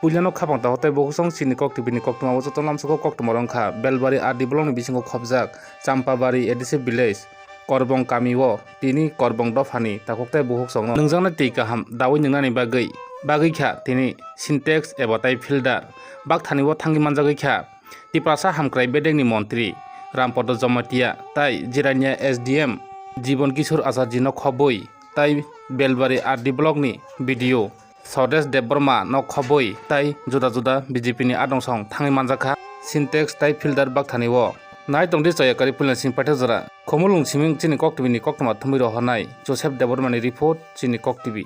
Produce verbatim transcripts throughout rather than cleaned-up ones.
Puilano khapang takhuk tei bukhuk song chini Kok T V ni koktwma o joto lamsoko koktwma rwngkha. Belbari R D block ni bisingo khobjak Champabari A D C village Korbong kami o tini Korbong dophani takhuk tei bukhuk songno nungjaknai twi kaham dawi nungnani bagwi bagwi kha tini Sintex eba tai filter bakthani o thangwi manjagwi kha. Tiprasa hamkrai bedekni montri Rampodo Jamatia tai Jirania S D M Jibon Kishore Acharjino khobwi tai Belbari R D block ni B D O Swadesh Debbarma no khobwi tai juda juda B J P ni adong song thangwi manjakha Sintex tai filter bakthani o. Nai tongdi Choyakari Puilani simi paithak jora. Khumulwng siming chini Kok T V ni koktwma thumwi rohornai Joseph Debbarma ni report chini Kok T V.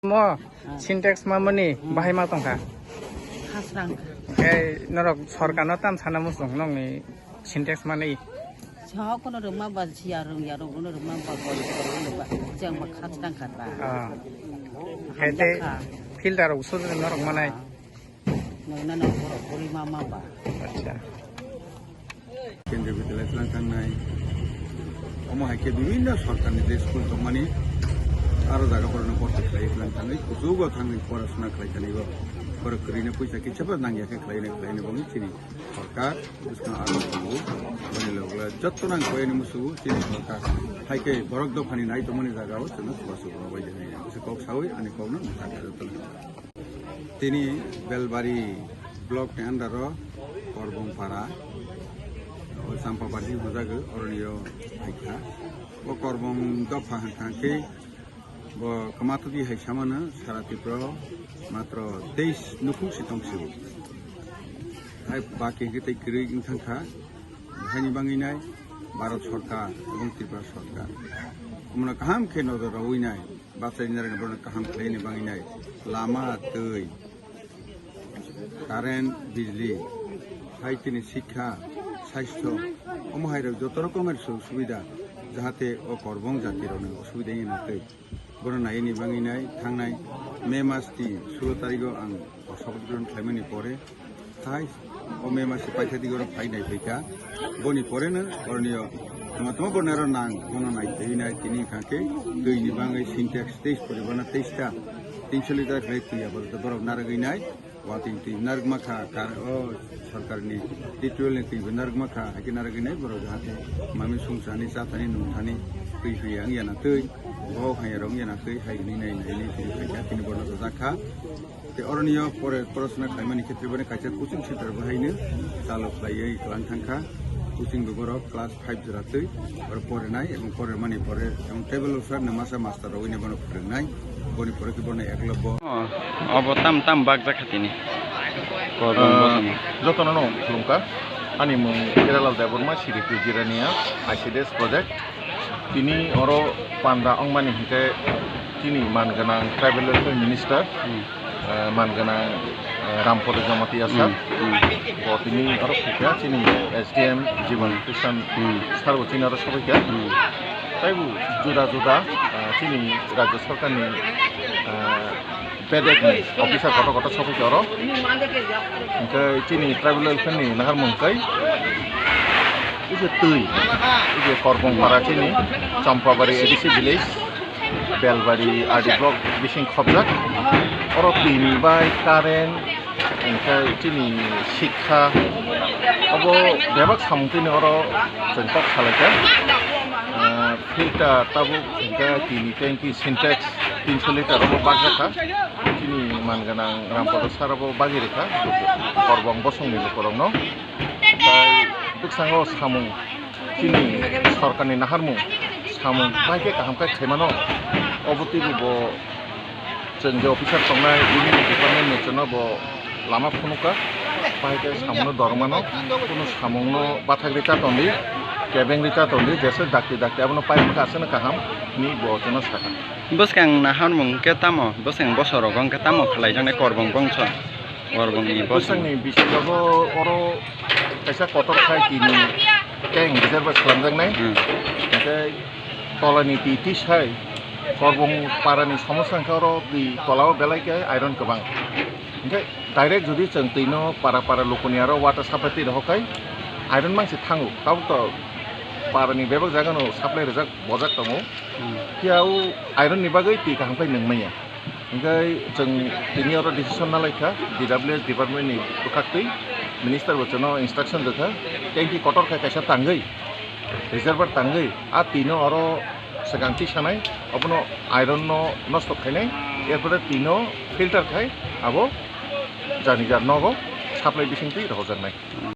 Mo Sintex ma mani bahai ma tongkha. Khasrang kha. Khe norok sorkarno tam sana muchung nokni Sintex manwi. Sa kono rwma ba siya rwng ya rwng kono rwma ba bol rwng ba jang ba khachang kha ta. Ah. Khe tei filter rok usur norok manai. Nang nang borok buri ma ma ba. Acha. Kendriya Vidyalaya tlang tangnai. Omo hai khe bibhinno sorkarni je school tongmani aro jaga borokno borti khlai tlang tangwi kuchugo thangwi porasona khlai tani bo. Borok kwrwino puisa kisa ba nangya khe khlaina khlaina bangwi chini sorkar bwskang aro tongo. Aboni loge loge jotto nang koyani musugo chini sorkar. Hai khe borok dophani nai tongmani jagao chwngno chubachu rwbai de hinwi ang kok sawi ani kokno mwthakha jotto nang. Tini Belbari block ni under o Korbong para, o Champabari hwnjago, oroni o phaikha. O Korbong dopha hwnkha khe bo kwmatwtwi hai samano sara Tripura o matro teis nukhung si tong sio. Hai baki hwnkhe tei kwrwi wng thangkha. Haini bangwi nai Bharat Sorkar ebong Tripura Sorkar. Omono kaham khe nojor rwui nai, bachai narwkni borokno kaham khlaini bangwi nai lama, twi, current, bijli, hai tini sikha, sasthyo, omo hai rok joto rokomer sujog subida, jahate o Korbong jati rokni osubida wngya na twi. Bono naiwi ni bangwi nai thangnai May mas ni sulo tarigo ang shopot grohon khlaimani pore, hai o May mas ni paitha digo oro phai nai phaikha. Boni pore no oroni o tama tama bornai oro nang bono nai twi nai tini hwnkha khe twi ni bangwi Sintex teis poribar no teis ta tinso litre khlai twi abar borok narwgwi nai. Watwi twi narwkma kha, kar-, o sorkarni tubewell ni twi bo narwkma kha, hai khe narwgwi nai borok jahate mami songchani, chathani, nungthani twi haya wngya na twi, bohok haya rok wngya na twi, hai hwnwi nai nai nai tini phaikha, tini borno sajak kha. Tei oroni o pore porosona khlaimani khetre boni kaisa coaching center bo haino chalo khlaiwi kwlang thangkha, coaching bo borok class five jora twi oro porinai, ebong porimani pore ebong table o sir no masa master rogwi no bono phrwngnai, boni pore khe bono eklobo. Oh, obo tam tam bakjak kha tini. Korbong Ah, bosongni. Jotono no khulumkha. Ani mung Hiralal Debbarma, Siri Jirania, I C D S project. Tini oro panda wngmani hinkhe chini man gwnang tribal welfare minister. Hmm. Eh, man gwnang, eh, Rampada Jamatia sir. Hmm, hmm. Bo tini oro phaikha chini S D M Jibon Hmm. Krishan Hmm. sir bo chini oro sobaikha. Hmm. Taibo juda juda, eh, chini rajya sorkarni, eh, bedekni officer kotor kotor sobaikha oro. Hinkhe chini tribal welfare ni naharmung khe ije twi, ije Korbong para chini Champabari A D C village. Belbari R D block bising khobjak. Oro twi ni bai current, hingke chini sikha, obo bebak samung tini oro chwng kok salaikha. Ah, filter tabuk hingke tini tanki Sintex tinso litre obo bakjakha. Chini man gwnang Rampada sir obo bagi rikha, Korbong bosongni lukurokno. Tai bwkhango samung chini sorkarni naharmung samung bai khe kaham khe khaimano. Obo twibo bo chwng je officer tongnai unini department ni chwngno bo lama phunukha, bai khe samungno dormano, kunu samungno bathak rika tondi, kebeng rika tondi, jesa dakti dakti abono pai wngkha aswkno kaham hinwi bo chwngno sakha. Bwskang naharmung khe tamo, bwskang bosorogo hwnkhe tamo khlaijaknai Korbong bongso? Korbongni bosong. Bwsakni bisingo oro kaisa kotor khai tini tank reserve slamjaknai. Hmm. Hingke tolani twi twi sai Korbong parani somosa hingke oro twi tolao belai khe iron kwbang. Hingke direct jodi chwng twino para para lukuni aro water supply twi rohor khai iron mangsi thango. Tabuk to parani bebak jagano supply rijak bojak tongo. Hmm. Phiya o iron ni bagwi twi kaham khe nung manya. Hingke chwng tini oro decision nalaikha, D W S department ni bwkhaktwi minister bo chwngno instruction rwkha, tanki kotor khe kaisa tangwi, reservoir tangwi, a twi no oro swkang twi sanai, obono iron no nosto khainai, erpore twi no filter khai abo jani jar nogo supply bisingtwi rohorjaknai.